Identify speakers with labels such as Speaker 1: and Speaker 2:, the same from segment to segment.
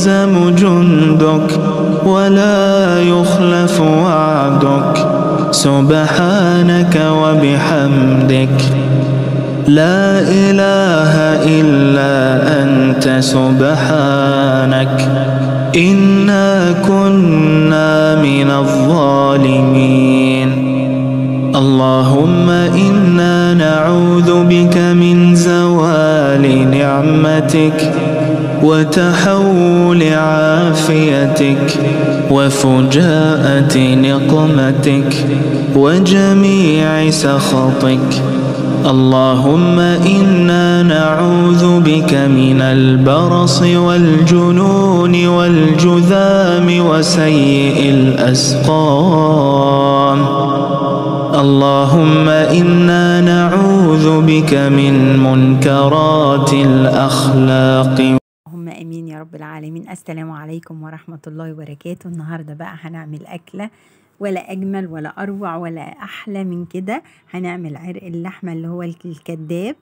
Speaker 1: يهزم جندك ولا يخلف وعدك، سبحانك وبحمدك، لا إله إلا أنت سبحانك، إنا كنا من الظالمين. اللهم إنا نعوذ بك من زوال نعمتك وتحول عافيتك وفجاءة نقمتك وجميع سخطك. اللهم إنا نعوذ بك من البرص والجنون والجذام وسيء الأسقام. اللهم إنا نعوذ بك من منكرات الأخلاق.
Speaker 2: اللهم آمين يا رب العالمين. السلام عليكم ورحمة الله وبركاته. النهاردة بقى هنعمل أكلة ولا أجمل ولا أروع ولا أحلى من كده. هنعمل عرق اللحمة اللي هو الكداب.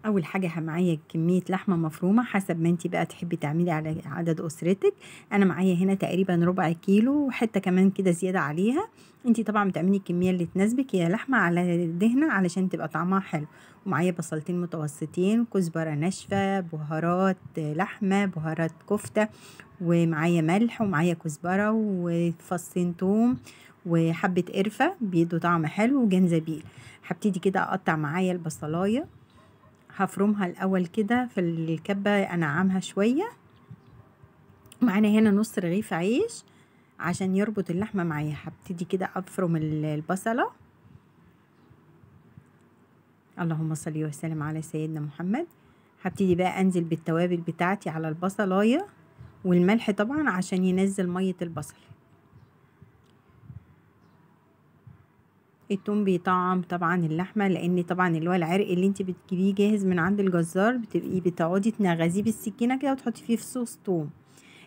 Speaker 2: أول حاجة معايا كمية لحمة مفرومة حسب ما انتي بقى تحبي تعملي على عدد أسرتك. أنا معايا هنا تقريبا ربع كيلو وحتة كمان كده زيادة عليها. انتي طبعا بتعملي الكمية اللي تناسبك، هي لحمة على دهنة علشان تبقى طعمها حلو. ومعايا بصلتين متوسطين، كزبرة ناشفة، بهارات لحمة، بهارات كفتة، ومعايا ملح، ومعايا كزبرة وفصين توم وحبة قرفة بيدوا طعم حلو، وجنزبيل. هبتدي كده اقطع معايا البصلاية، هفرمها الاول كده في الكبة انعمها شوية. معانا هنا نص رغيف عيش عشان يربط اللحمة معايا. هبتدي كده افرم البصلة. اللهم صل وسلم على سيدنا محمد. هبتدي بقى انزل بالتوابل بتاعتي على البصلاية والملح طبعا عشان ينزل مية البصل. التوم بيطعم طبعا اللحمة، لان طبعا اللي هو العرق اللي انت بتجيبيه جاهز من عند الجزار بتبقي بتقعدي تنغزيه بالسكينة كده وتحطي فيه فصوص توم.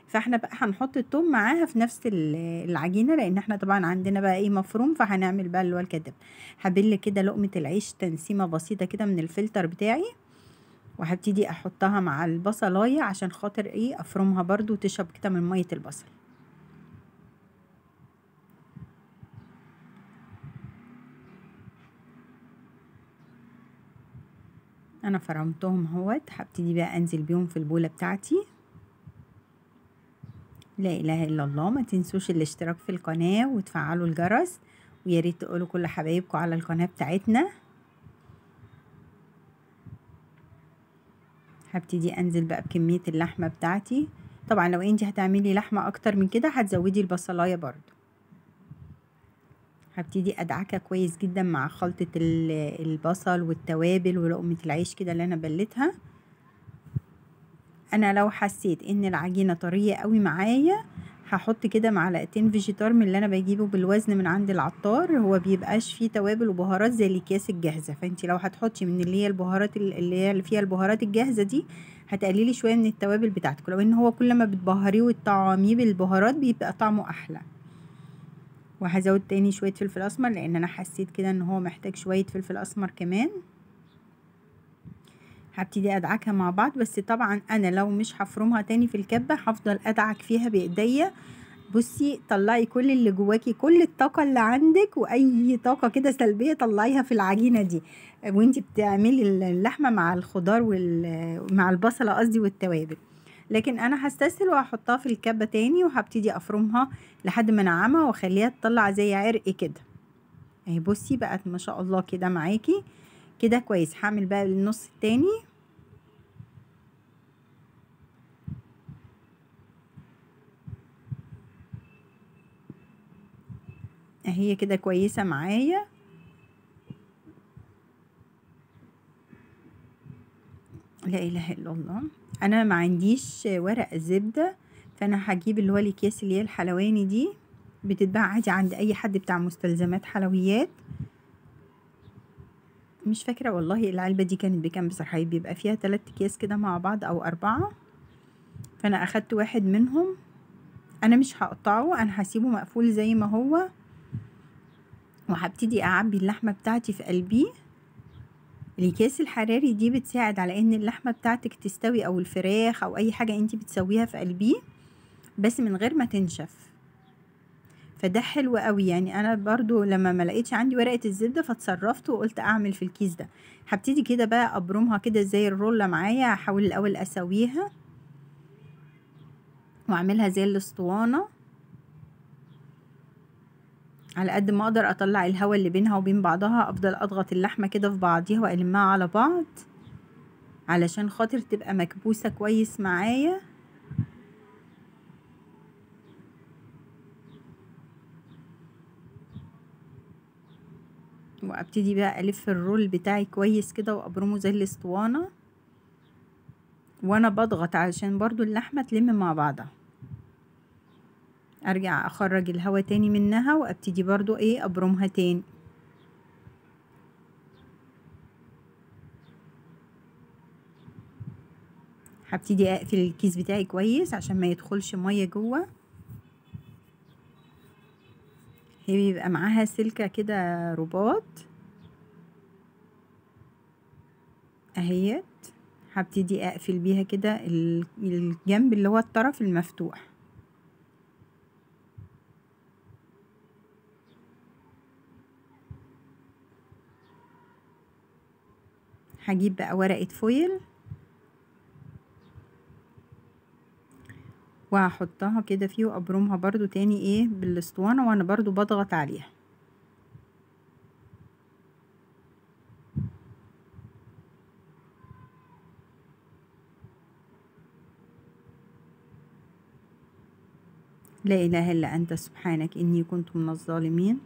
Speaker 2: فاحنا بقى هنحط التوم معاها في نفس العجينة، لان احنا طبعا عندنا بقى ايه مفروم، فهنعمل بقى اللي هو الكداب. هبل كده لقمة العيش تنسيمه بسيطة كده من الفلتر بتاعي، وهبتدي احطها مع البصلايه عشان خاطر ايه افرمها برده وتشرب كده من مية البصل. انا فرمتهم اهوت. هبتدي بقى انزل بيهم في البوله بتاعتي. لا اله الا الله. ما تنسوش الاشتراك في القناة وتفعلوا الجرس، ويا ريت تقولوا كل حبايبكم على القناة بتاعتنا. هبتدي انزل بقى بكمية اللحمة بتاعتي. طبعا لو انتي هتعملي لحمه اكتر من كده هتزودي البصلايه برضو. هبتدي ادعكها كويس جدا مع خلطة البصل والتوابل ولقمة العيش كده اللي انا بلتها. انا لو حسيت ان العجينة طرية قوي معايا هحط كده معلقتين فيجيتار من اللي انا بجيبه بالوزن من عند العطار، هو بيبقاش فيه توابل وبهارات زي الاكياس الجاهزة. فانتي لو هتحطي من اللي هي البهارات اللي هي اللي فيها البهارات الجاهزة دي هتقللي شوية من التوابل بتاعتك، لو ان هو كل ما بتبهريه وتطعميه بالبهارات بيبقى طعمه احلى. وهزود تاني شوية فلفل اسمر لان انا حسيت كده ان هو محتاج شوية فلفل اسمر كمان. هبتدي ادعكها مع بعض، بس طبعا انا لو مش هفرمها تاني في الكبة هفضل ادعك فيها بايديا. بصي طلعي كل اللي جواكي، كل الطاقة اللي عندك، واي طاقة كده سلبية طلعيها في العجينة دي وانتي بتعملي اللحمة مع الخضار مع البصلة قصدي والتوابل. لكن انا هستسهل وهحطها في الكبة تاني وهبتدي افرمها لحد ما انعمها واخليها تطلع زي عرق كده. اهي بصي بقت ما شاء الله كده معاكي كده كويس. هعمل بقى النص التاني. اهي كده كويسة معايا. لا اله الا الله. انا ما عنديش ورق زبدة، فانا هجيب اللي هو الاكياس اللي هي الحلواني دي، بتتباع عادي عند اي حد بتاع مستلزمات حلويات. مش فاكره والله العلبة دي كانت بكام بصراحة، بيبقى فيها 3 اكياس كده مع بعض او 4، فانا اخدت واحد منهم. انا مش هقطعه، انا هسيبه مقفول زي ما هو، وهبتدي اعبي اللحمة بتاعتي في قلبية. الاكياس الحراري دي بتساعد على ان اللحمة بتاعتك تستوي، او الفراخ او اي حاجة انتي بتسويها في قلبية. بس من غير ما تنشف، فده حلو قوي. يعني انا برضو لما ما لقيتش عندي ورقة الزبدة فاتصرفت وقلت اعمل في الكيس ده. هبتدي كده بقى ابرمها كده زي الرولة معايا، هحاول الاول اسويها واعملها زي الاسطوانة على قد ما اقدر، اطلع الهواء اللي بينها وبين بعضها، افضل اضغط اللحمة كده في بعضيها والمها على بعض علشان خاطر تبقى مكبوسة كويس معايا. وابتدي بقى الف الرول بتاعي كويس كده وابرمه زي الاسطوانة وانا بضغط علشان برضو اللحمة تلم مع بعضها. ارجع اخرج الهواء تاني منها وابتدي برضو ايه ابرمها تاني. هبتدي اقفل الكيس بتاعي كويس عشان ما يدخلش مية جوه. هي بيبقى معاها سلكة كده رباط اهيت، هبتدي اقفل بيها كده الجنب اللي هو الطرف المفتوح. هجيب بقى ورقة فويل وهحطها كده فيه وابرمها برضو تاني ايه بالاسطوانة وانا برضو بضغط عليها. لا اله الا انت سبحانك اني كنت من الظالمين،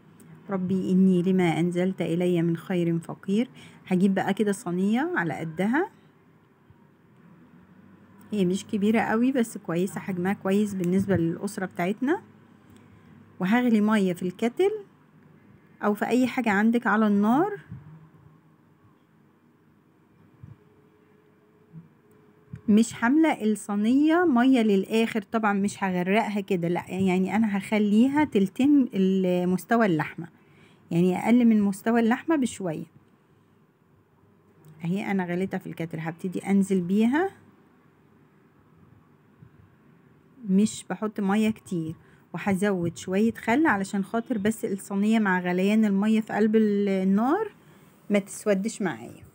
Speaker 2: ربي اني لما انزلت الي من خير فقير. هجيب بقى كده صينية على قدها، هي مش كبيرة قوي بس كويسة، حجمها كويس بالنسبة للأسرة بتاعتنا. وهغلي مية في الكتل او في اي حاجة عندك على النار. مش حاملة الصينية مية للآخر طبعا، مش هغرقها كده لا، يعني انا هخليها تلتين مستوى اللحمة، يعني اقل من مستوى اللحمة بشوية. اهي انا غليتها في الكتل، هبتدي انزل بيها، مش بحط مية كتير، وهزود شوية خل علشان خاطر بس الصينية مع غليان المية في قلب النار ما تسودش معايا.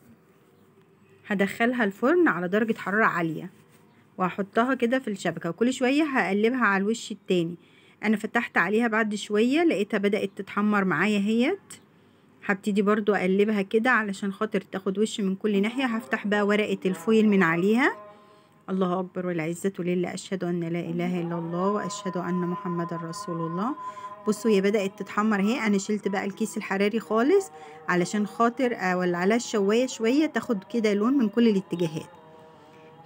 Speaker 2: هدخلها الفرن على درجة حرارة عالية وهحطها كده في الشبكة، وكل شوية هقلبها على الوش التاني. انا فتحت عليها بعد شوية لقيتها بدأت تتحمر معايا اهيت، هبتدي برضو اقلبها كده علشان خاطر تاخد وش من كل ناحية. هفتح بقى ورقة الفويل من عليها. الله أكبر والعزة لله، أشهد أن لا إله إلا الله وأشهد أن محمد رسول الله. بصوا هي بدأت تتحمر اهي. أنا شلت بقى الكيس الحراري خالص علشان خاطر أولع عليها الشواية شوية تاخد كده لون من كل الاتجاهات.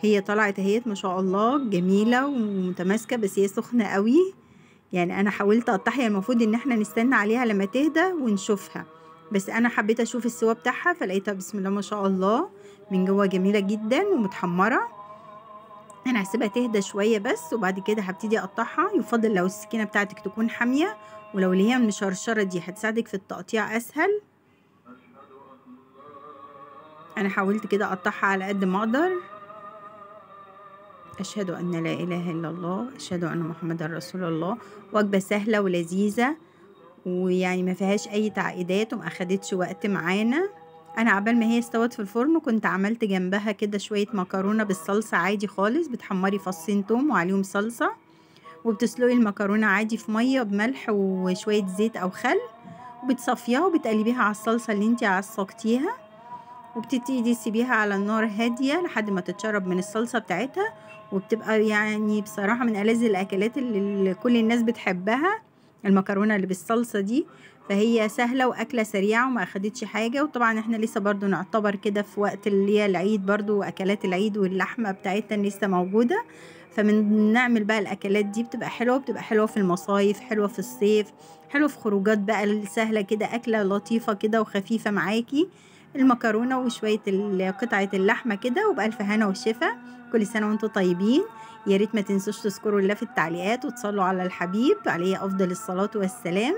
Speaker 2: هي طلعت اهيت ما شاء الله جميلة ومتماسكة، بس هي سخنة قوي، يعني أنا حاولت أقطعها، المفروض إن احنا نستنى عليها لما تهدى ونشوفها، بس أنا حبيت أشوف السوا بتاعها فلقيتها بسم الله ما شاء الله من جوه جميلة جدا ومتحمرة. انا هسيبها تهدى شوية بس وبعد كده هبتدي اقطعها. يفضل لو السكينة بتاعتك تكون حامية، ولو اللي هي المشرشره دي هتساعدك في التقطيع اسهل. انا حاولت كده اقطعها على قد ما اقدر. اشهد ان لا اله الا الله، اشهد ان محمدا رسول الله. وجبة سهلة ولذيذه ويعني ما فيهاش اي تعقيدات وما اخدتش وقت معانا. انا عبال ما هي استوت في الفرن كنت عملت جنبها كده شوية مكرونه بالصلصه عادي خالص، بتحمري فصين توم وعليهم صلصه، وبتسلقي المكرونه عادي في مية بملح وشوية زيت او خل، وبتصفيها وبتقلبيها على الصلصه اللي انت عصقتيها، وبتبتدي تسيبيها على النار هادية لحد ما تتشرب من الصلصه بتاعتها. وبتبقى يعني بصراحة من ألذ الاكلات اللي كل الناس بتحبها، المكرونه اللي بالصلصه دي. فهي سهلة واكله سريعة وما اخدتش حاجة. وطبعا احنا لسه برضو نعتبر كده في وقت اللي هي العيد، برضو اكلات العيد واللحمة بتاعتنا لسه موجودة، فمن نعمل بقى الاكلات دي بتبقى حلوة، بتبقى حلوة في المصايف، حلوة في الصيف، حلوة في خروجات بقى سهلة كده، اكله لطيفة كده وخفيفة معاكي، المكرونه وشوية قطعه اللحمة كده. وبالف هنا وشفا، كل سنة وانتم طيبين. يا ريت ما تنسوش تذكروا الله في التعليقات وتصلوا على الحبيب عليه افضل الصلاة والسلام.